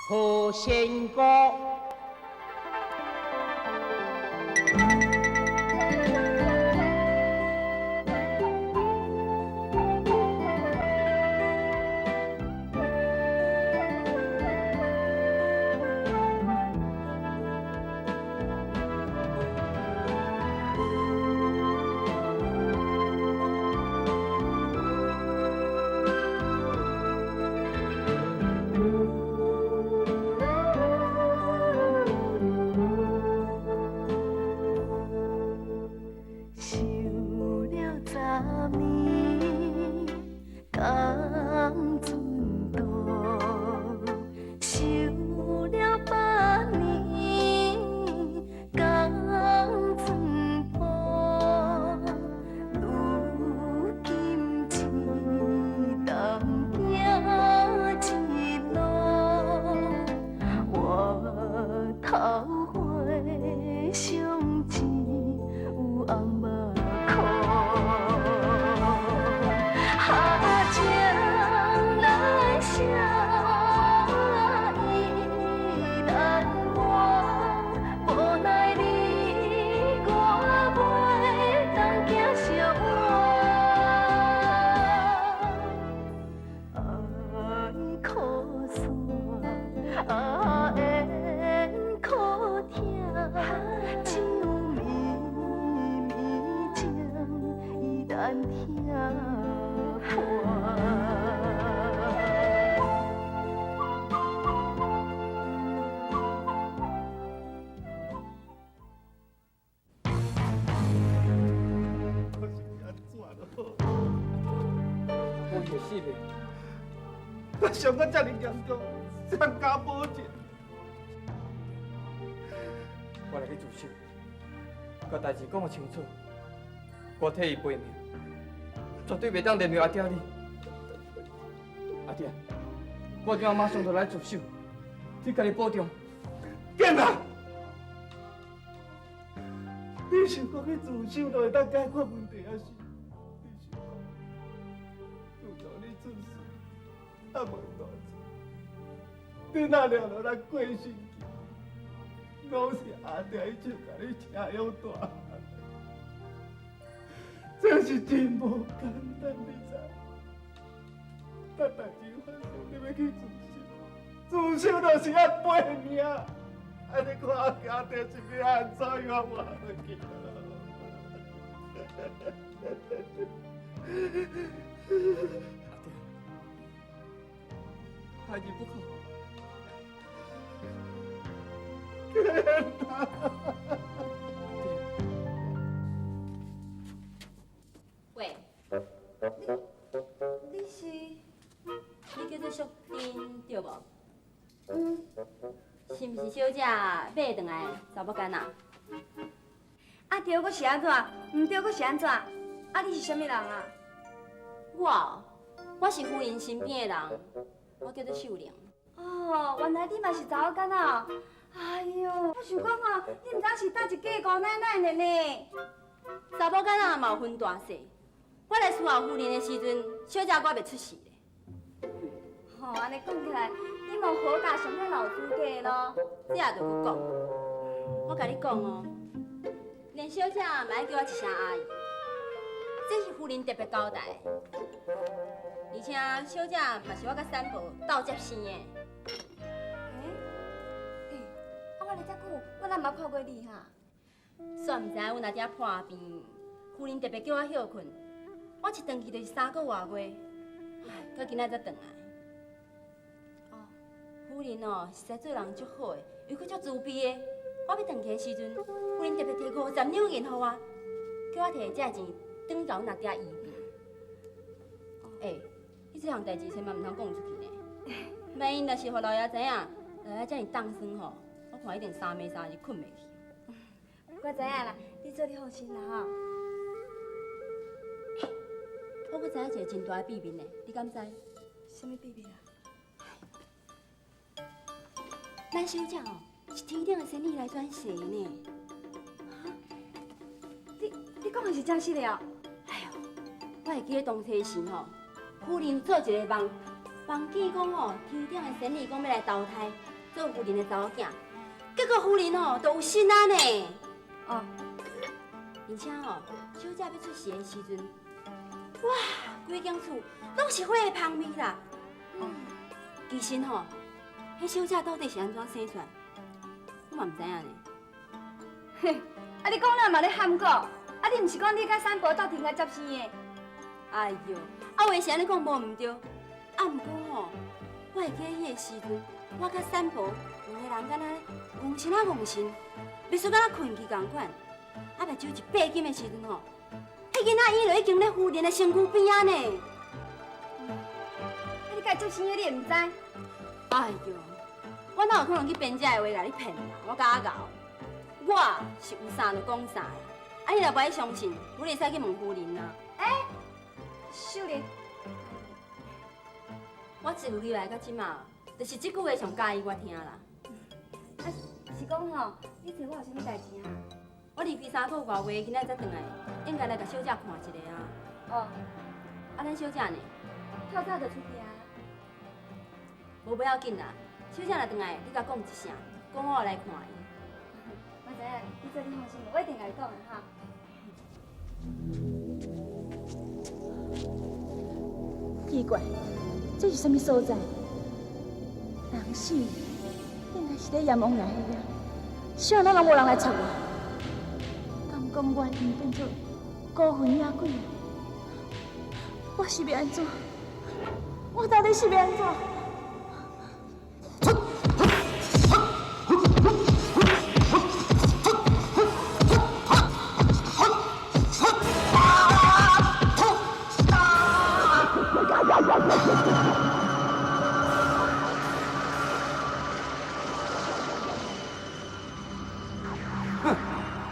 何仙姑。想了十年，仝阵路；想了百年，仝寸步。如今只当行一路，我头花相见有红目眶。哈情难舍，意难忘，无奈你我袂当行相换。爱可散，啊缘可疼，只有绵绵情意难听破。我是安怎咯？我会死袂？我伤甲遮尔严重，谁敢保证？我来去自首，共代誌講予清楚，我替伊背命，絕對袂當連累阿爹你。阿爹，我這馬上就來自首，你家己保重。囡仔，你想講去自首就會當解決問題，抑是？你想講，自從你出事，啊無偌濟，你若掠落來過身去，攏是阿爹伊手共你車予大漢，這是真無簡單，你知？當代誌發生，你欲去自首，自首就是愛背命。啊！你看阿爹是欲按怎樣活落去？阿爹，孩兒不可。天哪！喂，你是？你叫做淑珍對無？嗯。是毋是小姐買轉來的查某囡仔？啊對，閣是按怎？毋對，閣是按怎？啊，你是啥物人啊？我哦，我是夫人身邊的人，我叫做秀玲。哦，原來你嘛是查某囡仔哦。哎喲，我想講哦，你毋知是佗一家姑奶奶的呢。查某囡仔嘛有分大細。我來伺候夫人的時陣，小姐我袂出世咧。吼，按呢講起來，你嘛好價上遐老資格咯。這也著閣講，我共你講哦，連小姐嘛愛叫我一聲阿姨，這是夫人特別交代的。而且小姐嘛是我佮三婆鬥接生的。欸，欸，啊，我來遮久，我哪毋捌看過你哈？煞毋知影阮阿爹破病，夫人特別叫我歇睏，我一轉去就是三個外月，唉，到今仔才轉來。哦，夫人哦，實在做人足好的，又閣足慈悲的。我欲轉去的時陣，夫人特別提50兩銀予我，叫我提這個錢轉予阮阿爹醫病。欸，你這項代誌千萬毋通講出去呢。萬一若是予老爺知影，老爺遮爾當酸吼，我看一定三暝三日睏袂去。我知影啦，你做你放心啦吼。我閣知影一個真大的秘密呢，你敢知？啥物秘密啊？咱小姐哦，是天頂的仙女來轉世的呢。哈？你講的是真實的哦？哎喲，我會記得當初時吼，夫人做一個夢，夢見講吼，天頂的仙女講欲來投胎，做夫人的查某囝，結果夫人吼都有心啊呢。哦，而且吼，小姐欲出世的時陣，哇，規間厝攏是花的芳味啦。哦，其實吼，彼小姐到底是按怎生出來，我嘛毋知影呢。嘿，啊你講了嘛咧含糊，啊你毋是講你佮三婆鬥陣來接生的？哎喲，啊話是按呢講無毋對，啊毋過吼，我會記彼个時陣，我佮三婆兩个人敢若戇神啊戇神，袂輸敢若睏去仝款。啊目睭一閉緊的時陣吼，彼囡仔伊就已經咧夫人的身軀邊仔呢。啊你共伊接生的你會毋知？哎喲，我哪有可能去編這个話來你騙啦？我敢𠢕，我是有啥就講啥的。啊你若無愛相信，你會使去問夫人啊。欸，秀玲，我自入來到這馬，就是這句話上佮意我聽啦。啊，是講吼，你找我有啥物代誌啊？我離開三個外月，今仔才轉來，應該來共小姐看一下啊。哦。啊，咱小姐呢？透早就出去啊。無不要緊啦，小姐若轉來，你共講一聲，講我來看伊。我知影，你做你放心，我一定共伊講的哈。奇怪，這是啥物所在？人死，應該是咧閻王爺遐，啥人攏無人來插我？敢講我已經變做孤魂野鬼？我是欲按怎？我到底是欲按怎？哼，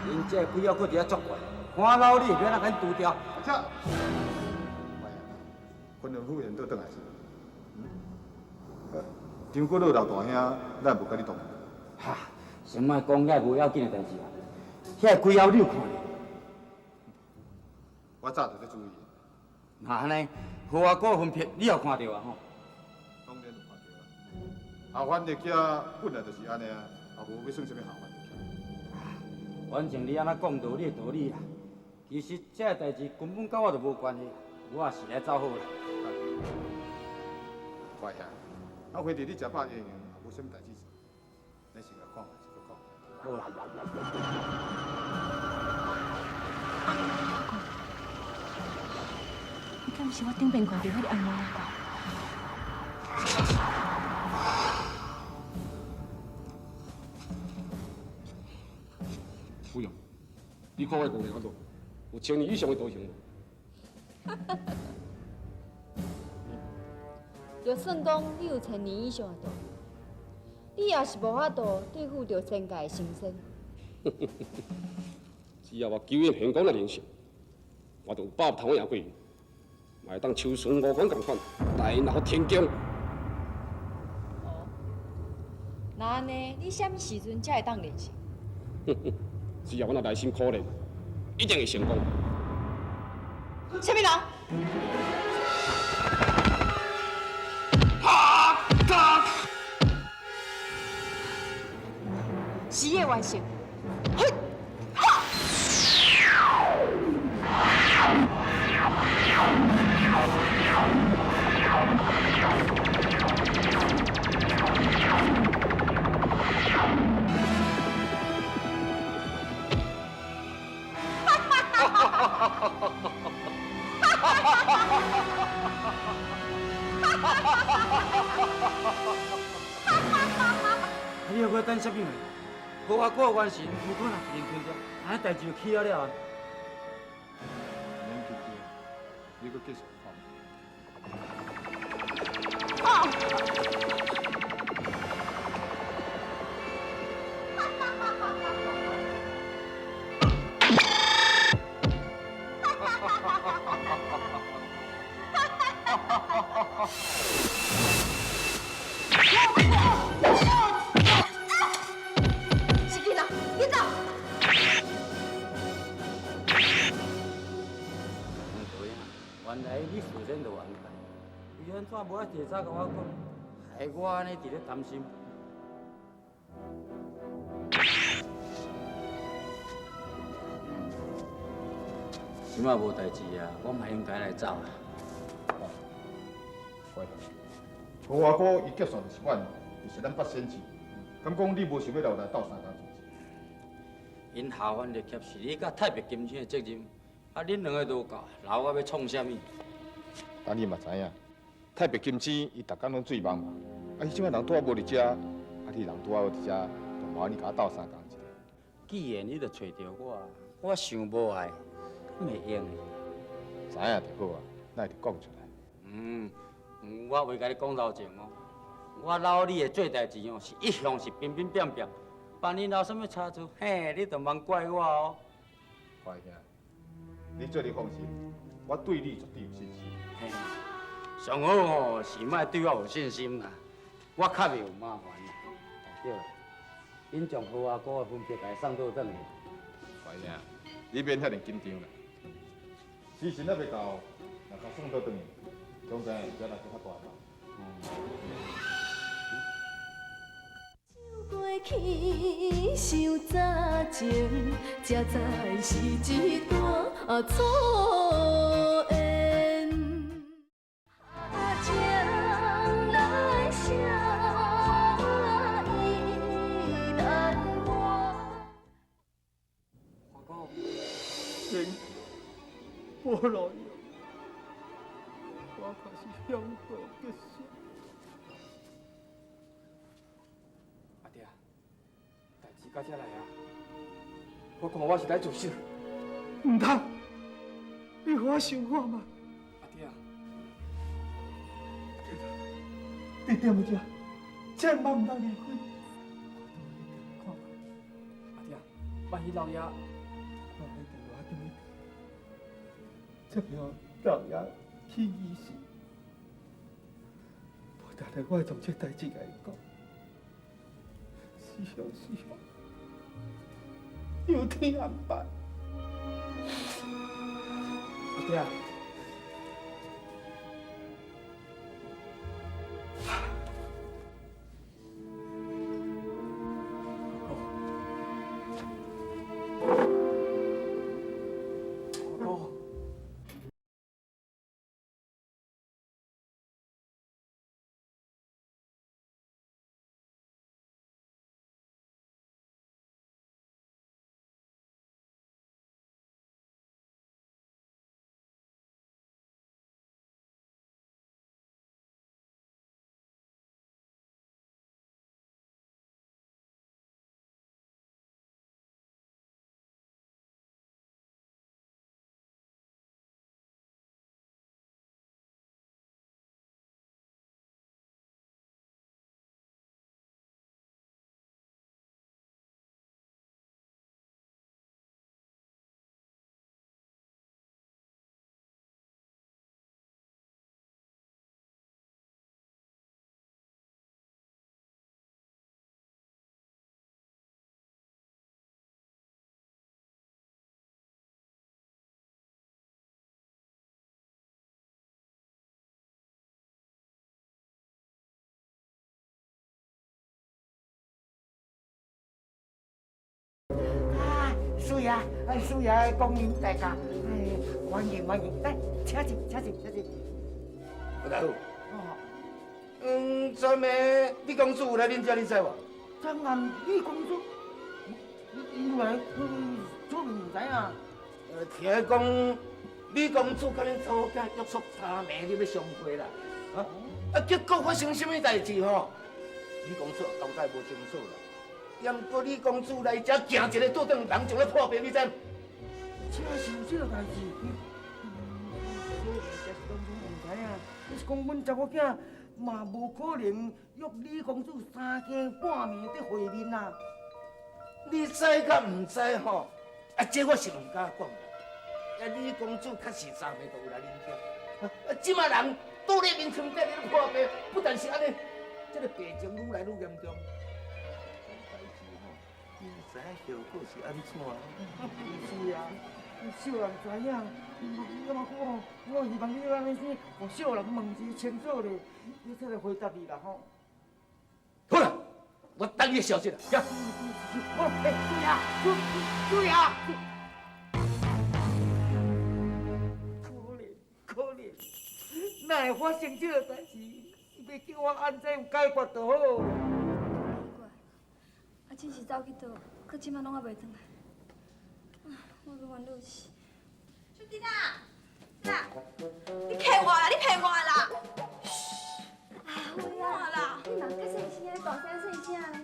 恁這个鬼仔閣佇遐作怪，看老你欲按怎共𪜶除掉？阿姐，昆崙夫人倒轉來是？張國老老大兄，咱無佮你同。哈，先莫講遐無要緊的代誌啊！遐个鬼仔你有看著？我早就咧注意。那按呢，何阿哥分別你也看著啊吼？當然有看著啊！下凡的囝本來就是按呢啊，也無欲算啥物下凡的囝。反正你按怎講都有你的道理啦。其實這个代誌根本佮我就無關係，我也是來走好啦。大兄，啊，反正你食飽閒閒，也無啥物代誌做，咱先來看覓一個講。好啦。紅毛野怪，你敢是我頂擺看著彼个紅毛野怪？夫人，你看我的功力按怎？有千年以上的道行無？就算講你有千年以上的道行，你也是無法度對付著仙界的神仙。只要我九陰玄功來練成，我就有把握通贏過伊，嘛會當像孫悟空仝款，大鬧天宮。哦，那按呢？你啥物時陣才會當練成？只要我若內心苦練，一定會成功。啥物人？事業完成。嘿，哈！你猶閣等啥物货？無阿哥完成，有可能一定吞掉，按呢代誌就起了啊！免緊張，你閣繼續看。是囡仔，你走。原來你事先就有安排，為按怎無愛提早共我講，害我按呢佇咧擔心。這擺無代誌啊，我嘛應該來走啊。乖，何阿哥伊結束就是阮，就是咱北仙市。敢講你無想欲留來鬥相共是毋是？𪜶下番力怯是你佮太白金星的責任，啊，恁兩個都夠，留我欲創啥物？但你嘛知影，太白金星伊逐工攏醉夢嘛，啊，彼這擺人拄仔無佇遮，啊，你人拄仔有佇遮，就麻煩你共我鬥相共一下。既然你著揣著我，我想無礙，會用的。知影就好啊，哪會直講出來？嗯，我話共你講老實哦，我老你的做代誌哦，是一向是平平平平，萬一有啥物差錯，嘿，你就茫怪我哦。懷兄，你做你放心，我對你絕對有信心。嘿，上好哦，是莫對我有信心啦，我較袂有麻煩啦。對啦，恁將何阿哥的分別共伊送倒轉去。懷兄，你免遐爾緊張啦。時辰猶未到，若共送倒轉去，總知影遮來較大吧。过去伤早情，才知是一段错缘。将来写意难忘。华哥，人无路用，我确是向道结束。阿爹，代誌到這來啊，我看我是來自首。毋通，你予我想看覓。阿爹，你踮伫遮，千萬毋通離開。我看覓。阿爹，萬一老爺，我一定會轉去。這予老爺起疑心，無定定我會將這代誌共伊講。師兄師兄，有天安排。阿爹。师爷，哎，师爷光临大家，哎，欢迎欢迎，来，请坐，请坐，请坐。吴大夫。哦。嗯，昨暝李公子有来恁遮，你知无？昨暗李公子，伊来，主人毋知影。听讲李公子佮恁查某囝约束昨暝你欲相会啦，啊？啊，结果发生啥物代志吼？李公子交代无清楚啦。毋过李公子来遮行一个倒转，人就咧破病，你知？真是有这个代志？这是当初毋知影。你是讲阮查某囝嘛无可能约李公子三更半暝伫会面啊？你知佮毋知吼？啊，这我是毋敢讲啦。啊，李公子确实昨暝就有来恁遮。啊，这摆人倒咧面床底咧破病，不但是按呢，这个病情愈来愈严重。毋知影后果是按怎？是啊，小人知影，啊嘛我我希望你按呢先，予小人问一下清楚咧，你才来回答你啦吼。好啦，我等你的消息啦。行。哦，哎，注意啊，注意啊！可怜可怜，哪会发生这个代志？是欲叫我按怎解决就好。奇怪，阿姊是走去佗，阁这马拢犹未转来。啊，我欲烦恼死。小弟啦，啦，你骗我啦！你骗我啦！啊，有啦，你嘛较细声，大声细声呢。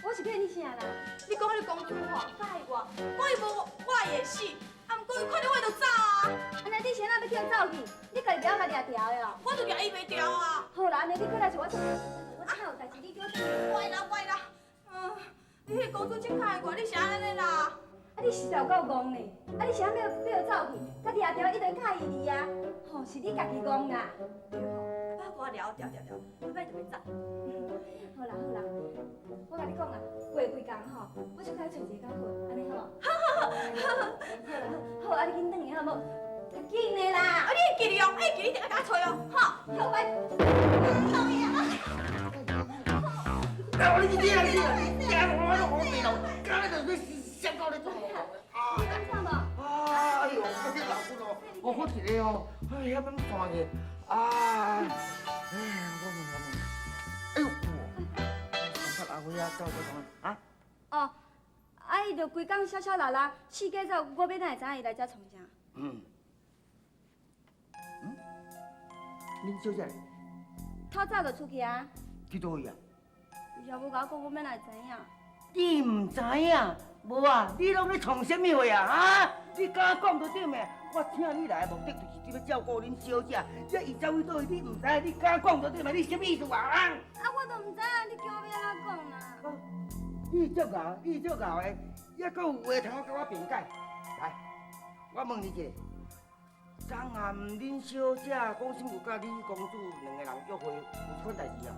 我是骗你啥啦？你讲彼个公主吼，喜欢我，讲伊无我会死，啊，毋过伊看著我就走啊。按呢你是按怎欲叫走去？你家己袂晓共掠牢的哦。我就掠伊袂牢啊。好啦，按呢你过来是我，我正有代志，你叫我。乖啦乖啦，你彼个公主真可爱我，你是按呢啦？啊，你实在有够戆呢！啊，你是按怎欲走去？佮掠牢一定佮意你啊！吼，是你家己戆啦。对吼，我掠牢牢牢，后摆就袂走。好啦好啦，我共你讲啦，过几工吼，我出去揣一个较好，按呢好无？好好好，好啦好，啊你紧转去好无？较紧的啦！啊你会记哩哦，会记你一定爱共我揣哦，吼。好，拜。哎，你去啊你啊！我我袂老，刚才就你闪到咧做。啊！哎呦，我这老骨哦，我好一个哦，哎，遐拢散去，啊！哎，我问我问，哎呦，我阿辉啊，走走怎啊？哦，啊伊就规工潲潲拉拉，四界走，我欲哪会知影伊来遮创啥？嗯。嗯？恁小姐？透早就出去啊。去佗位啊？伊也无共我讲，我欲哪会知影？你毋知影？无啊，你拢咧创啥物货啊？啊！你敢讲就对咩？我请你来的目的就是要照顾恁小姐，这伊走去佗位，你毋知，你敢讲就对咩？你啥物意思啊？啊，我都毋知影，你叫我欲按怎讲啊？你足𠢕，你足𠢕的，犹阁有话通共我辩解？来，我问你一下，昨暗恁小姐讲啥有佮李公子两个人约会，有这款代志啊？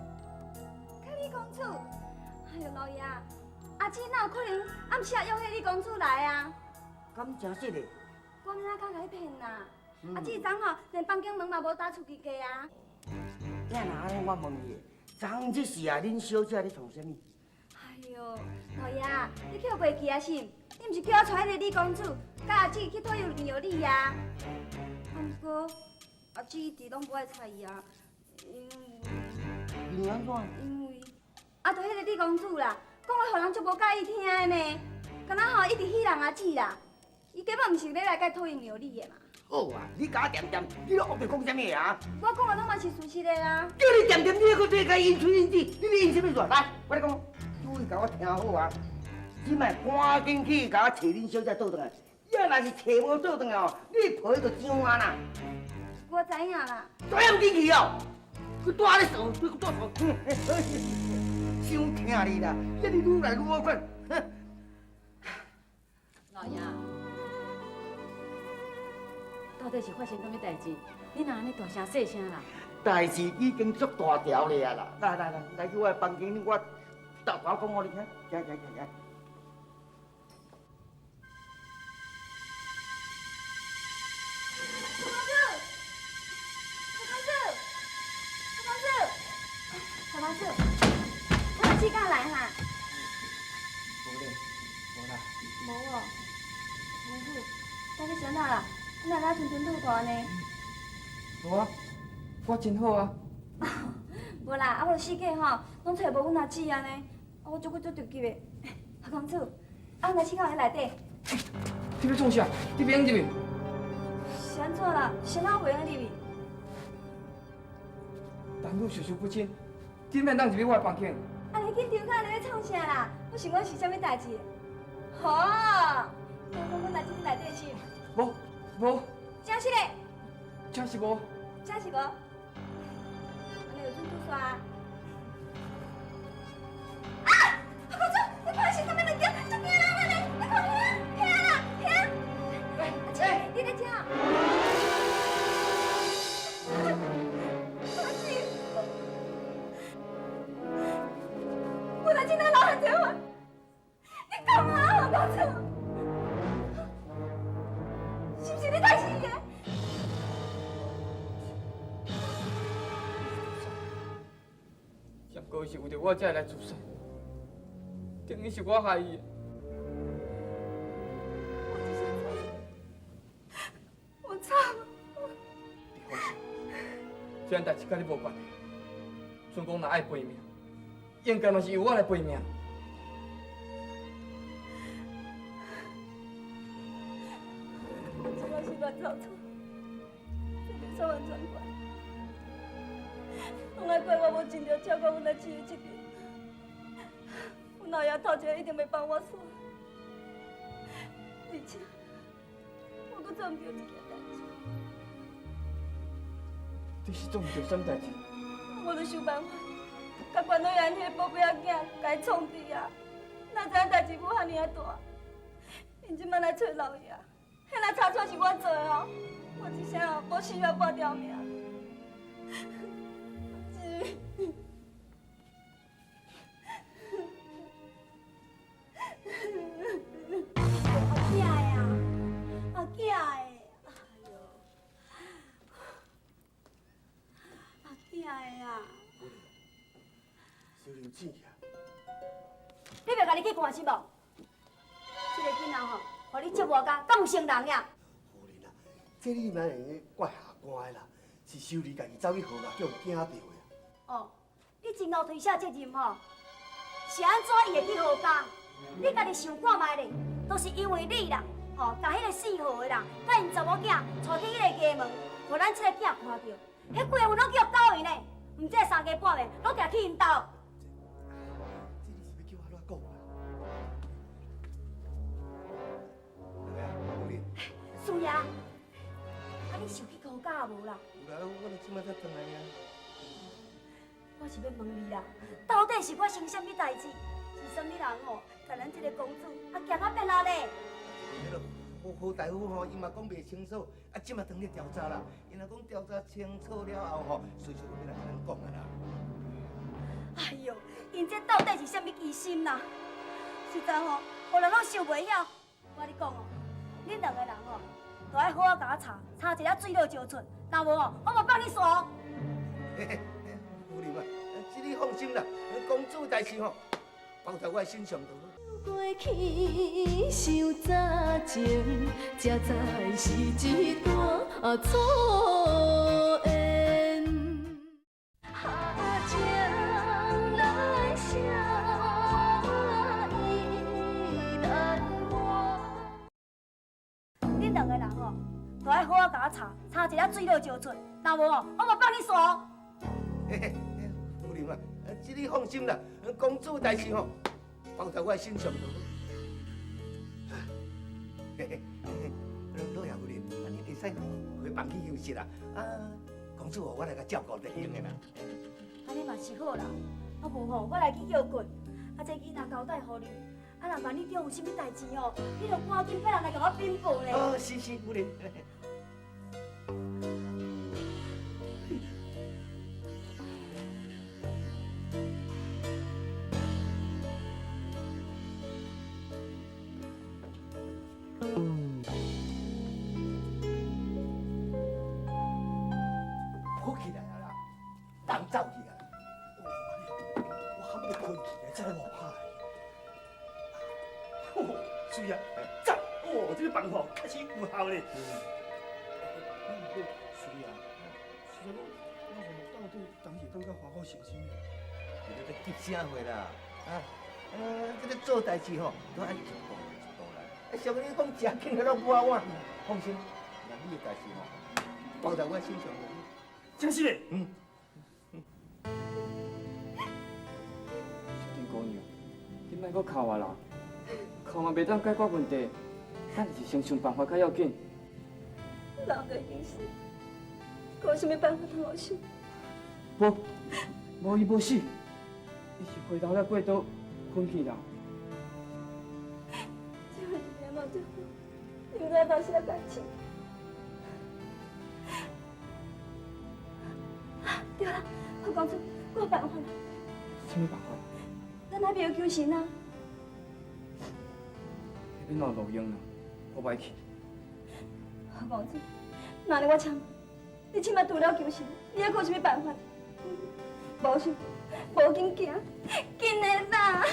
佮李公子？哎哟，老爷，阿姊哪有可能暗时啊约彼李公子来啊？敢真实的？我欲按怎敢共你骗啦？阿姊昨吼连房间门嘛无打出去过啊。那若按呢，我问你，昨昏这时啊，恁小姐咧创啥物？哎哟，老爷，你去予袂记啊是？你毋是叫我带彼个李公子佮阿姊去讨要药理啊？啊，毋过阿姊一直拢无爱睬伊啊，因为……因为按怎？因为啊，就彼个李公子啦，讲话予人足无佮意听的呢，敢若吼一直戏弄阿姊啦，伊根本毋是欲来佮讨厌药理的嘛。好啊，你共我恬恬，你拢乌白讲啥物啊？我讲的拢嘛是事实的啦。叫你恬恬，你犹阁对共阴喙阴舌，你咧阴啥物煞？来，我咧讲，注意共我听好啊！这摆赶紧去共我揣恁小姐倒转来，要若是揣无倒转来哦，你皮就上啊啦！我知影啦。知影紧去哦，阁蹛咧趖，阁蹛趖，伤疼你啦，这呢愈来愈好款。老爷，到底是发生啥物代志？你哪按呢大声细声啦？代志已经足大条了啦！来来来，来去我的房间，我沓沓讲予你听。行行行行。何公子，何公子，何公子，何公子，我阿姊敢来哈？无咧，无啦。无哦，何公子，到底是按怎啦？你哪会吞吞吐吐按呢？无啊，我真好啊。无啦，啊，我四界吼，拢揣无阮阿姊按呢，啊，我足久足著急的。何公子，啊，阮阿姊敢有佇内底？你欲创啥？你袂用入去。是按怎啦？是按怎袂用入去？男女授受不亲，你免当入去我的房间。啊，你紧张看你欲创啥啦？我想讲是啥物代志？吼，敢讲阮阿姊佇内底是？无，无。真实的。真是无。真是无。按呢就准拄煞。啊！何公子，你看是啥物物件？足惊人的呢！你看遐，遐啦，遐。阿姊，你佇遮。阿姊，我若真当老汉这话，你讲啊，何公子，是毋是你杀死伊的？只不过伊是为著我才会来自杀，等于是我害伊的。我只是我错。你放心，这件代志佮你无关系。春公若爱赔命，应该嘛是由我来赔命。我这摆是乱走错，这袂使完全怪。拢爱怪我无尽力照顾阮阿姊的责任。阮老爷头一个一定袂放我煞，而且我阁做毋著一件代志。你是做毋著啥物代志？我著想办法，共关老爷𪜶彼个宝贝仔囝，共伊创治啊！哪知影代志母遐尔啊大，𪜶这摆来揣老爷，彼若查出是我做的哦，我这声哦，无死也半条命。阿囝的啊，阿囝的，哎呦，阿囝的啊！小刘姊啊，你袂家己去看是无？这个囡仔吼，予你折磨甲，敢有成人呀？夫人啊，这你莫用咧怪下官的啦，是修理家己走去河内叫惊著的。哦，你真够推卸责任吼，是按怎伊会去何家？你家己想看觅咧，都是因为你啦，吼，共彼个姓何的人，佮𪜶查某囝带去彼个衙门，予咱这个囝看著，彼几个阮拢叫狗伊呢，毋这三更半暝拢定去𪜶兜。这你是欲叫我按怎讲啦？对啊，夫人。师爷，啊你是有去高家无啦？有啦，我著这摆才转来啊。我是欲问你啦，到底是发生啥物代志？是啥物人吼，共咱这个公主啊行啊变啊咧？彼个何何大夫吼，伊嘛讲袂清楚，啊，这马当咧调查啦。伊若讲调查清楚了后吼，随时就欲来共咱讲啊啦。哎哟，𪜶这到底是啥物机心啦？实在吼，予人拢想袂晓。我跟你讲哦，恁两个人吼，都爱好好共我查，查一下水落石出，若无吼，我无放你煞哦。嘿嘿，夫人啊，这你放心啦，公主代志吼，包在我身上就好。过去伤早情，才知是一段错缘。情难舍，意难忘。恁两个人吼，都爱好好共我查，查一下水落石出，若无吼，我无放你煞哦。嘿嘿，夫人啊，这你放心啦，公主代志吼，包在我身上就好。嘿嘿，老爷夫人，啊，你会使回房去休息啦。啊，公主，我来共照顾就行的啦。按呢嘛是好啦，啊无吼，我来去叫棍。啊，这囡仔交代予你，啊，若万一中有啥物代志吼，你著赶紧派人来共我禀报咧。哦，是是，夫人。好起来啊啦，人走去啊。我还没困起来，才偌歹。哦，是啊，赞！哦，这个办法确实有效咧。是啊，是啊，我到底当时当甲花好成心的？你咧急啥货啦？啊，这个做代志吼，都爱一步一步来。啊，像你讲诚紧的拢无我，放心，那你的代志吼，包在我身上。真是的。嗯。小丁姑娘，你莫阁哭啊啦，哭嘛袂当解决问题，咱就是先想办法较要紧。人都已经死，阁有啥物办法通好想？无，无伊无死，伊是回头了过多，昏去啦。这回是安怎做？你毋知发生代志。对啦，我讲出，我有办法啦。啥物办法？咱那边有求神啊。彼边哪有路用啦？我不爱去。何公子，那呢我请，你这摆除了求神，你还阁有啥物办法？无想，无紧行，紧的啦。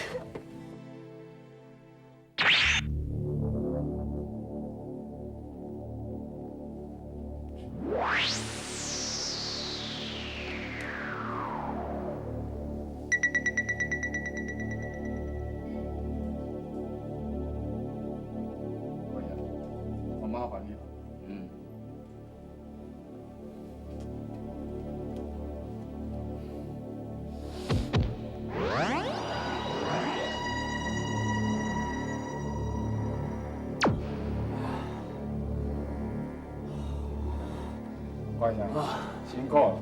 关兄，辛苦了。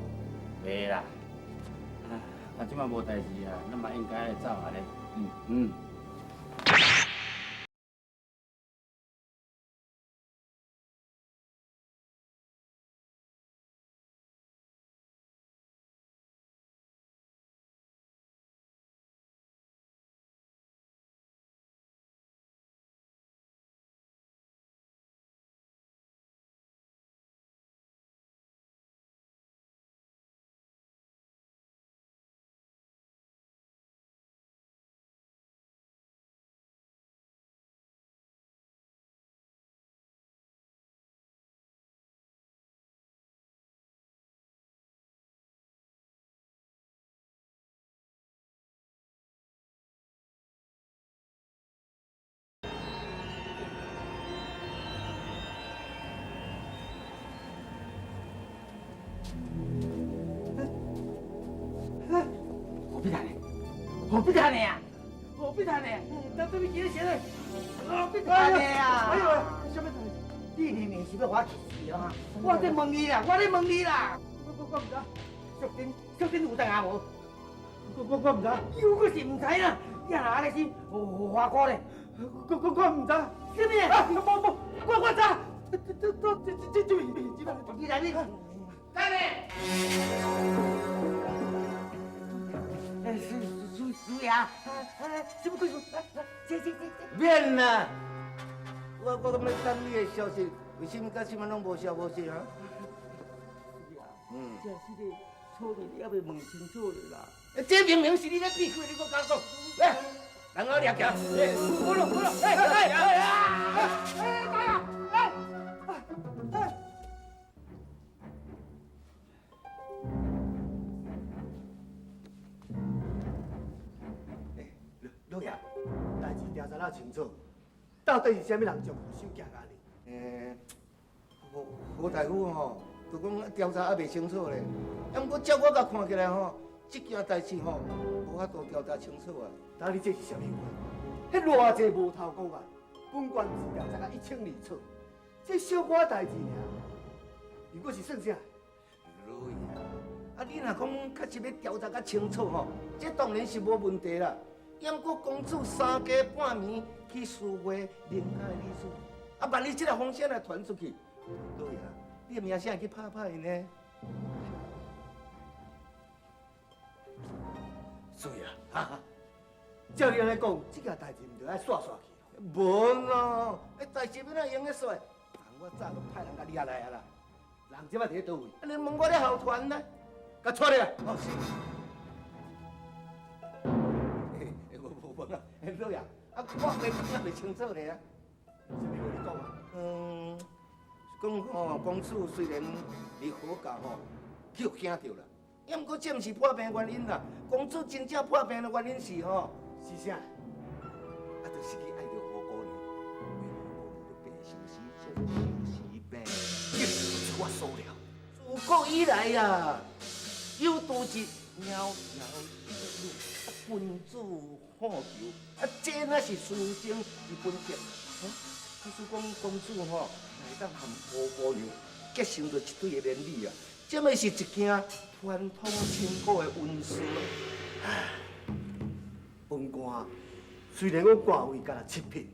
袂啦，啊，這擺無代誌啊，咱嘛應該來走啊咧。嗯嗯。何必談呢？何必談呢啊？何必談呢？咱這邊幾個錢呢？何必談呢啊？哎呦，啥物代？你明明是欲予我去死啊！我咧問你啦，我咧問你啦。我毋知。淑珍，淑珍有當下無？我毋知。又閣是毋知啦！你若按呢心，花姑咧？我毋知。啥物？啊，無無，我知。這這這這這這這，你來你。等下。哎，蘇蘇爺，什麼鬼事？來，這這這。免啦，我感覺等你的消息，為什麼到這擺攏無消無息啊？嗯，這是個錯誤，你猶未問清楚的啦。這明明是你咧避開，你閣敢講？來，人我掠起來。好咯好咯，哎哎哎啊！哎，大爺，哎哎。老爺，代誌調查了清楚，到底是啥物人將護手寄來呢？何何大夫吼，就講調查猶未清楚咧。啊，毋過照我共看起來吼，這件代誌吼，無法度調查清楚啊。那你這是啥物話？彼偌濟無頭公案，本官是調查甲一清二楚，這小可代誌爾，又閣是算啥？老爺，啊，你若講確實欲調查較清楚吼，這當然是無問題啦。毋過公主三更半暝去私會林家的理事，啊，萬一這个風聲若傳出去，老爺，你的名聲會去拍歹呢？是啊，哈哈，照你按呢講，這件代誌毋著愛煞煞去。無咯，代誌欲怎用得煞？我早就派人共掠來啊啦。人這擺佇咧佗位？啊，你問我咧後團呢？共帶入來。哦，是。無啦，老爺，啊，我未講未清楚咧啊。啥物話你講啊？嗯，講吼，公主雖然佇何家吼去予驚著啦，抑毋過這毋是破病原因啦。公主真正破病的原因是吼，是啥？啊，就是去愛著何姑娘，為何姑娘咧病相思，叫做相思病。出我所料。自古以來啊，有妒忌窈窕一女，君子好逑，啊，這若是書生之本色。啊，假使講公主吼，會當和何姑娘結成著一對的連理啊，這咪是一件傳統千古的恩事啊。本官雖然講官位干焦七品，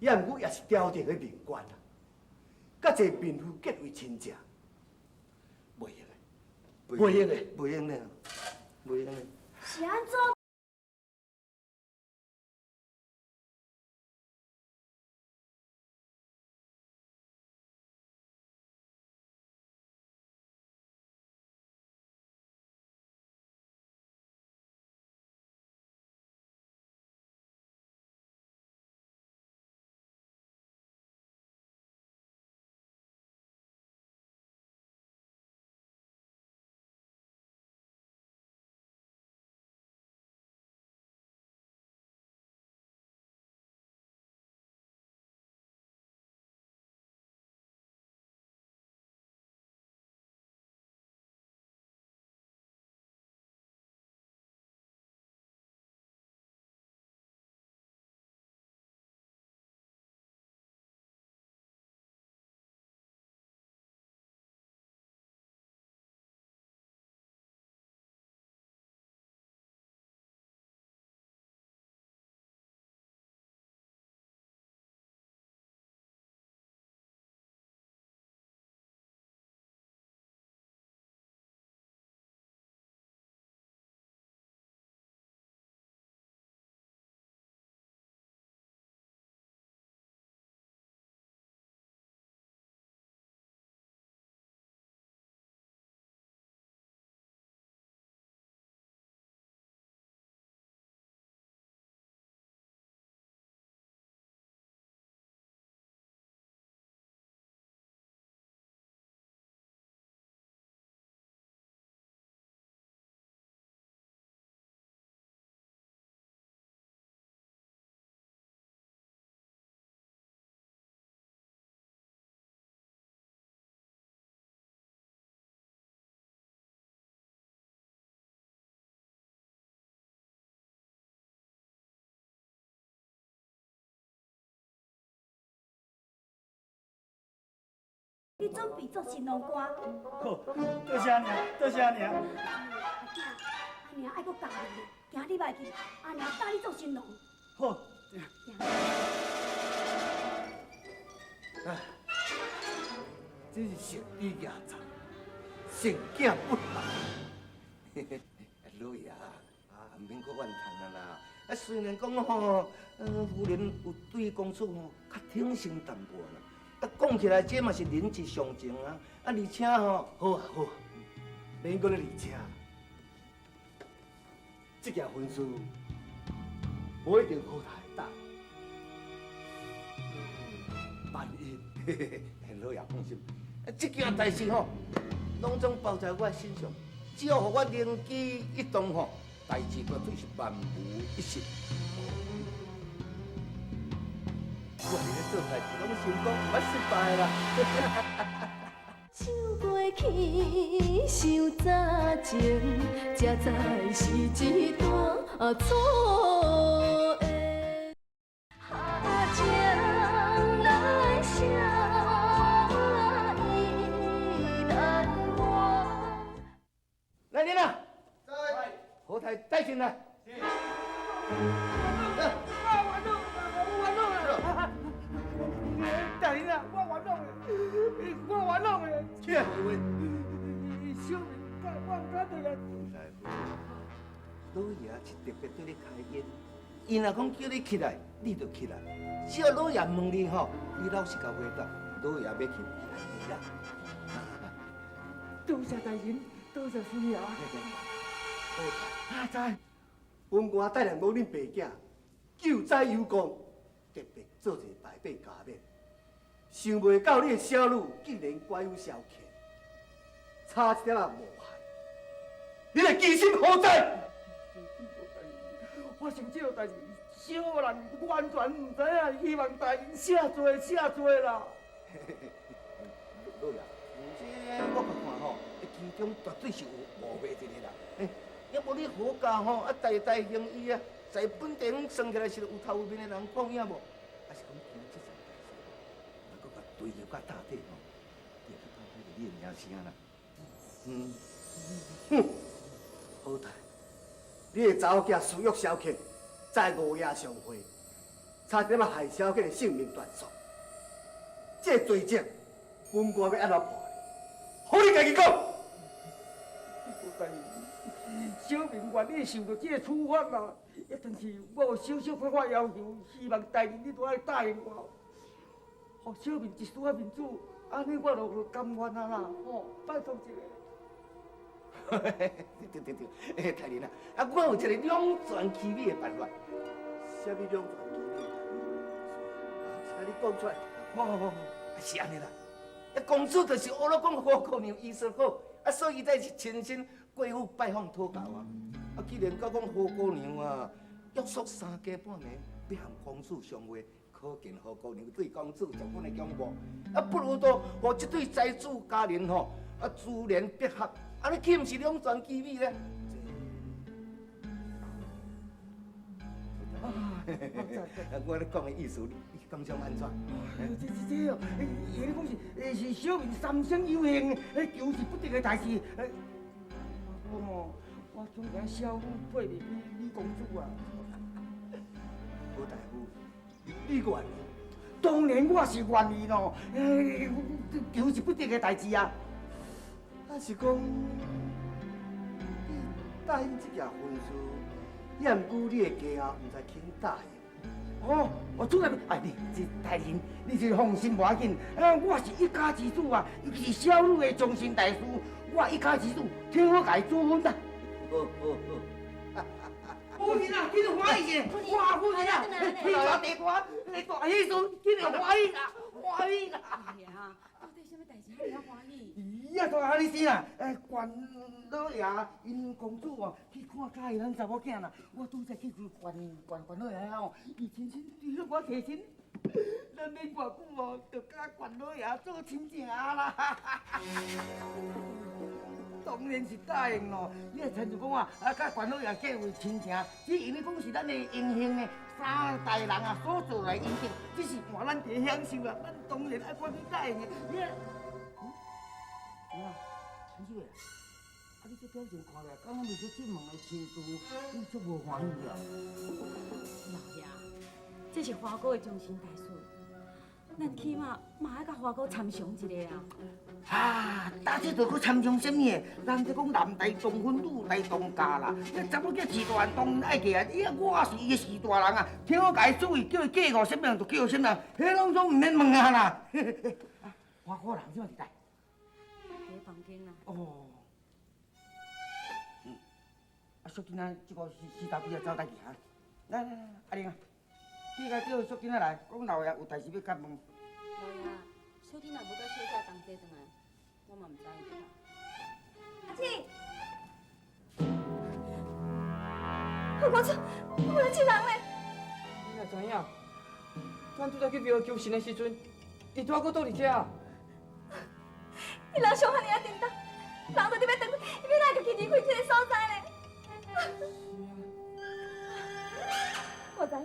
抑毋過也是朝廷的命官啊，佮一个民婦結為親家，袂用的，袂用的，袂用的，袂用的。是按怎？準備做新郎官。好，多謝阿娘，多謝阿娘。阿囝，阿娘愛閣教你，今日擺去，阿娘教你做新郎。好。哎，真是成语牙长，成囝不老。老爺啊，毋免阁怨叹啊啦。啊，雖然講吼，夫人有對公主吼較挺身淡薄啦。啊，講起來這嘛是人之常情啊。啊，而且吼，好啊好啊，免閣咧而且。這件婚事無一定好太大。萬一，老爺放心，這件代誌吼，攏總包在我身上。只要予我靈機一動吼，代誌絕對是萬無一失。我佇咧做代誌，攏成功，毋捌失敗啦。想過去，想早前，才知是一段错的情来写意难忘。來人啊！何太帶進來。我冤枉，我冤枉了！大人啊，我冤枉了，我冤枉了。起來，小明，我毋敢對啊。老爺是特別對你開恩，伊若講叫你起來，你就起來。只要老爺問你吼，你老實共回答。老爺欲去，來啦。多謝大人，多謝師爺。阿在，阮官帶來講恁爸囝救災有功，特別做一個排輩加冕。想袂到你的小女竟然乖有消遣，差一點仔無害。你的居心何在？發生這個代誌，小人完全毋知影，希望大人赦罪赦罪啦。老爺，這我看看吼，其中絕對是有誤會一個啦。欸，抑無你何家吼，啊代代行醫啊，在本地算起來是有頭有面的人，看影無？啊是講其實這層代誌，啊，閣共追究到底吼，追究到底就你的名聲啦。嗯，哼，好大，你的查某囝私欲消遣，在午夜相會，差點仔害小姐的性命斷送。這個罪證，阮官欲按怎判？予你家己講。小民願意受著這個處罰啦，但是我有小小可可要求，希望大人你都愛答應我，予小民一絲仔面子，按呢我就甘願啊啦，吼，拜託一下。對對對，欸，大人啊，啊，我有一個兩全其美的辦法。啥物兩全其美的辦法？啊，你講出來。好好好，是按呢啦。啊，公主就是學了講何姑娘醫術好，啊，所以才是親身過府拜訪討教啊。啊，既然到講何姑娘啊，約束三更半暝欲和公主相會，可見何姑娘對公主十分的仰慕。啊，不如都予這對才子佳人吼，啊，珠聯璧合，按呢豈毋是兩全其美咧？我咧講的意思，你感覺按怎？這哦，伊咧講是是小民三生有幸，求之不得的代誌。我吼，我總驚小女配袂起李公子啊。何大夫，你願意？當然我是願意咯，求之不得的代誌啊。啊是講，你答應這件婚事，也毋過你的家后毋知肯答應。哦，我主任，哎，你這大人，你這放心無要緊，我是一家之主啊，尤其是小女的終身大事，我一家之主，聽我共伊主婚啦。好好好。夫人啊，緊歡喜者，哇，夫人啊，天大地大，大喜事，緊來歡喜啦，歡喜啦。哎呀，到底啥物代誌遐爾歡喜？伊啊，大汉你知啦，關老爺𪜶公主哦，去看喜咱查某囝啦。我拄才去勸勸老爺哦，伊親身對我提親，咱免偌久哦，就佮關老爺做親情啦。當然是答應咯，你若親像講啊，啊，佮關老爺結為親情，這因為講是咱的榮幸呢，三代人啊所做來恩德，這是換咱佇享受啦，咱當然愛趕緊答應的。你。啊，陈秀慧，啊你这表情看来，敢若袂说这门的亲事，你足无欢喜啊？老爷，这是华哥的终身大事，咱起码嘛爱佮华哥参详一下啊。啊，打这就阁参详啥物的？人哋讲男大当婚，女大当嫁啦。那查某囝饲大汉当然爱嫁啊。伊啊，我是伊的序大人啊，听我共伊主意，叫伊嫁予啥物人就嫁予啥物人，彼拢总毋免问啊啦。啊，华哥人这摆伫佗？伫房间啦。哦。嗯。啊，淑珍啊，这个死死头鬼啊，走佗去哈？来来来，阿玲啊，你共叫淑珍仔来，讲老爷有代志欲佮问。老爷，淑珍若无佮小姐同齐转来，我嘛毋知伊伫佗。阿姊，我讲错，我来这人咧。你哪知影？咱拄才去庙求神的时阵，伊拄仔阁倒伫遮。伊人上遐尔仔叮当，人都伫欲转，伊欲哪会家己离开这个所在咧？是啊，我知影。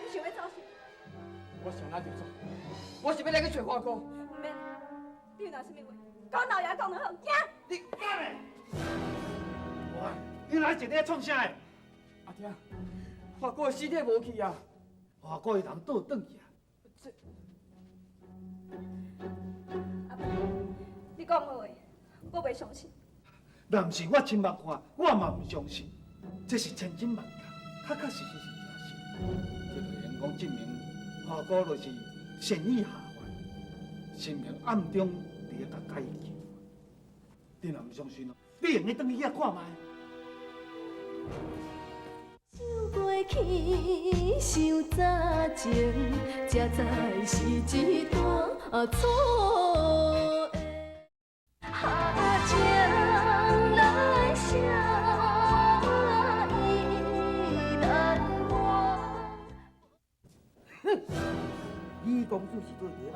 你想欲走啥？我想哪就走，我是欲来去揣华哥。毋免，你有拿啥物话，讲老爷讲就好，行。你敢嘞？哇，你来这里创啥？阿爹，华哥的尸体无去啊！华哥伊人倒转去啊！这，阿伯，你讲的话，我袂相信。若毋是我亲目看，我嘛毋相信。这是千真万确，确确实实是真实。这就用讲证明，华哥就是善意下凡，神明暗中伫咧共解救。你若毋相信，你会用转去遐看觅。想过去，想早前，才知是一段错的情来相依难忘。哼，李公子是做袂歹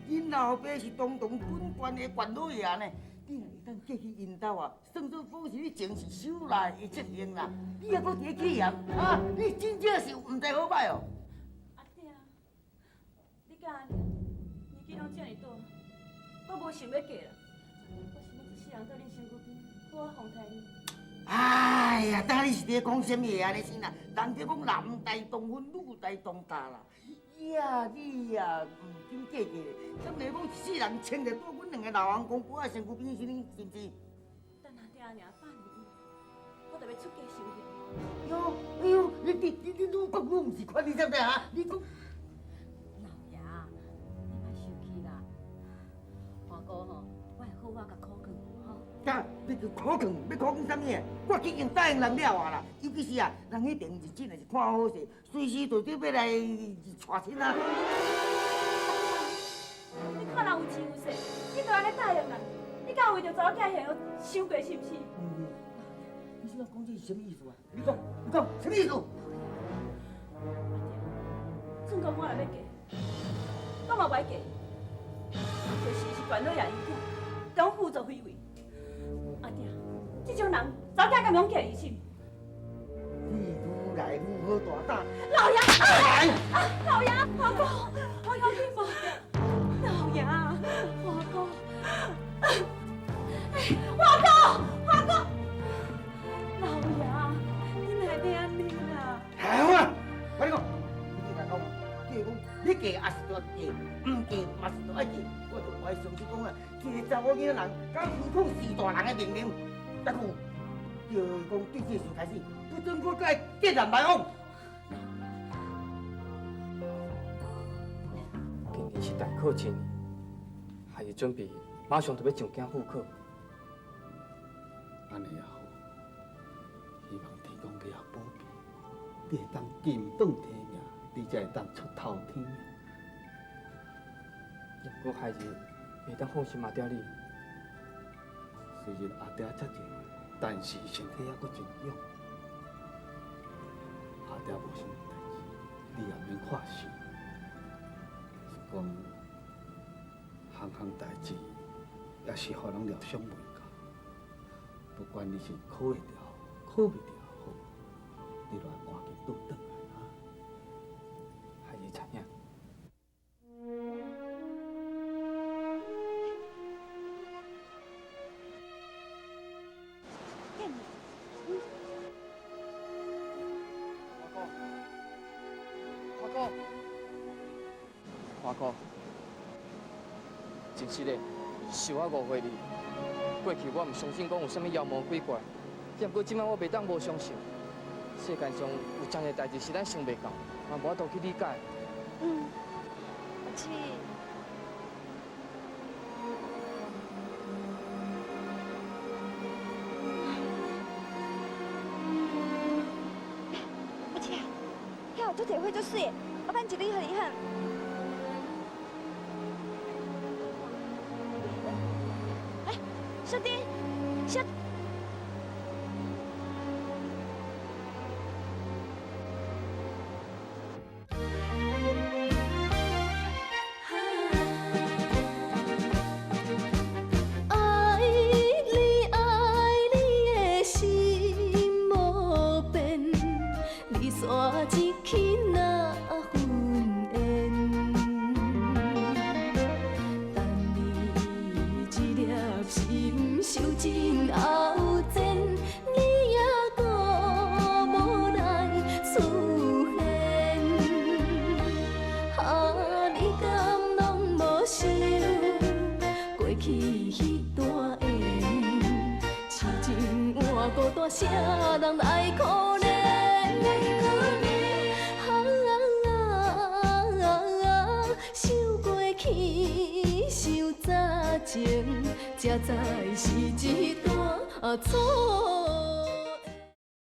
，𪜶老爸是堂堂本县的县老爷呢。你若会当嫁去𪜶兜啊，算做讲是你前世修来的责任啦。你犹阁伫咧起嫌啊？你真正是毋知好歹哦。阿爹，你敢按呢？年纪拢遮尔大，我无想欲嫁啦。我想欲一世人蹛恁身躯边，好好奉替恁。哎呀，当你是伫咧讲啥物话按呢先啦？人哋讲男大当婚，女大当嫁啦。呀，你呀，毋紧嫁嫁，怎会讲一世人穿著蹛阮两个老翁公婆仔身躯边，是是毋是？等阿爹尔百年以后，我就欲出家修行。哟，哎呦，你你你你愈讲愈毋是款，你知毋知哈？你讲。老爷，你莫生气啦。华哥吼，我会好好共苦劝吼。啊，欲苦劝，欲苦劝啥物的？我已经答应人了啊啦。尤其是啊，人彼边日子若是看好势，随时就得欲来娶亲啊。你看人有钱有势，你就按呢答应人，你敢有为著查某囝现伤过是毋是？你这讲这是啥物意思啊？你讲，你讲，啥物意思？阿爹，算讲我若欲嫁，我嘛无爱嫁伊，就是伊是县老爷𪜶囝，当胡作非为。阿爹，这种人，查某囝敢会用嫁伊心？你愈來愈好大膽。老爺，老爺，華哥，我有去無？老爺，華哥，華哥，華哥，老爺，你哪會按呢啦？好啊，我跟你講，你來講，你講你嫁也是著嫁，毋嫁嘛是著愛嫁。我就無愛相信講啊，一个查某囡仔人敢違抗序大人的命令，抑閣有叫伊講對這个事開始，不准我閣會截然來往。今年是大考前，还是准备马上就欲上京赴考。按呢也好，希望天公伯保庇，你会当金榜题名，你才会当出头天。毋过孩儿袂当放心阿爹你。虽然阿爹遮济，但是身體猶閣真勇。阿爹無啥物代誌，你也免看心。是講，項項代誌也是予人料想袂到。不管你是考會著，考袂著好，你都愛趕緊倒轉來啊！孩兒知影。華哥，真實的，是我誤會你。過去我毋相信講有啥物妖魔鬼怪，不過這擺我袂當無相信。世間上有真濟代誌是咱想袂到，嘛無法度去理解。嗯，阿七。阿七，遐有足濟花足媠的，我挽一蕊予你好。小弟，小。愛你愛你的心無變，離散一去若分緣。等你一粒心受盡後煎，你猶閣無來出現。啊，你敢攏無想過去彼段緣？痴情換孤單，啥人來可憐？啊，想過去，想早前，才知是一段錯。